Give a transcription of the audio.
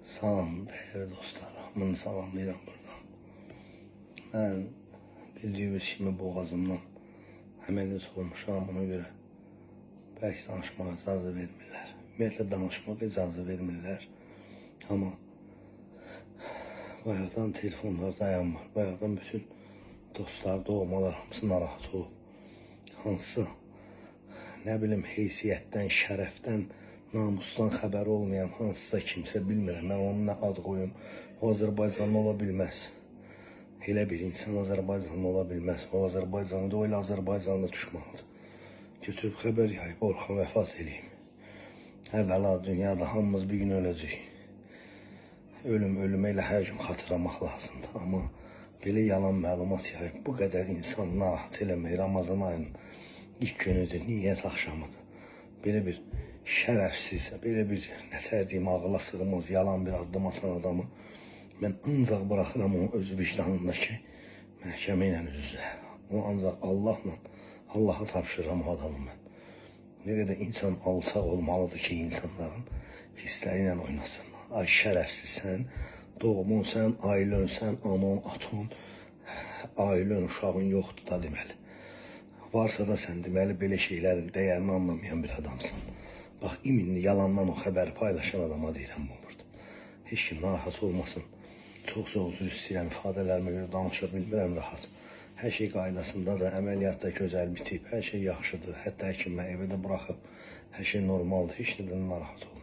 Salam dəyərli dostlar, hamını salamlayıram buradan. Mən bildiyiniz kimi boğazımdan əməliyyat olmuşam, ona görə bəlkə danışmağa icazə vermirlər. Ümumiyyətlə danışmağa icazə vermirlər. Amma bayaqdan telefonlar dayanmır. Bayaqdan bütün dostlar, doğmalar hamısı narahat olub. Hansısa nə bilim heysiyyətdən, şərəfdən, namusdan xəbəri olmayan hansısa kimsə bilmirəm. Mən onun nə ad qoyum. O Azərbaycanlı ola bilməz. Elə bir insan Azərbaycanlı ola bilməz. O Azərbaycanlı da, o elə Azərbaycanlı düşmanıdır. Götürüb xəbər yayıb Orxan vəfat eləyim. Əvvəla dünyada hamımız bir gün öləcəyik. Ölüm ölümə elə hər gün xatırlamaq lazımdır. Amma belə yalan məlumat yayıb bu qədər insanı narahat eləmək Ramazan ayının ilk günüdür, niyyət axşamıdır. Belə bir şərəfsiz, belə bir nətər deyim, ağıla sığmaz yalan bir addım atan adamı mən ancaq buraxıram onu öz vicdanındakı məhkəmə ilə üz-üzə. O ancaq Allahla, Allaha tapşırıram o adamı mən. Nə qədər insan alçaq olmalıdır ki, insanların hissləri ilə oynasın. Ay şərəfsiz sən, doğmun sən, ailən sən, anon, aton, ailən, uşağın yoxdur da deməli. Varsa da sən deməli belə şeylərin dəyərini anlamayan bir adamsın. Bax, iminli yalandan o xəbəri paylaşan adama deyirəm bu burada. Heç kim narahat olmasın. Çox-çox üzr istəyirəm, ifadələrimə görə danışa bilmirəm rahat. Hər şey qaydasındadır, əməliyyat da gözəl bitib, hər şey yaxşıdır. Hətta həkim məni evə də buraxıb, hər şey normaldır, heç nədən narahat olmayın.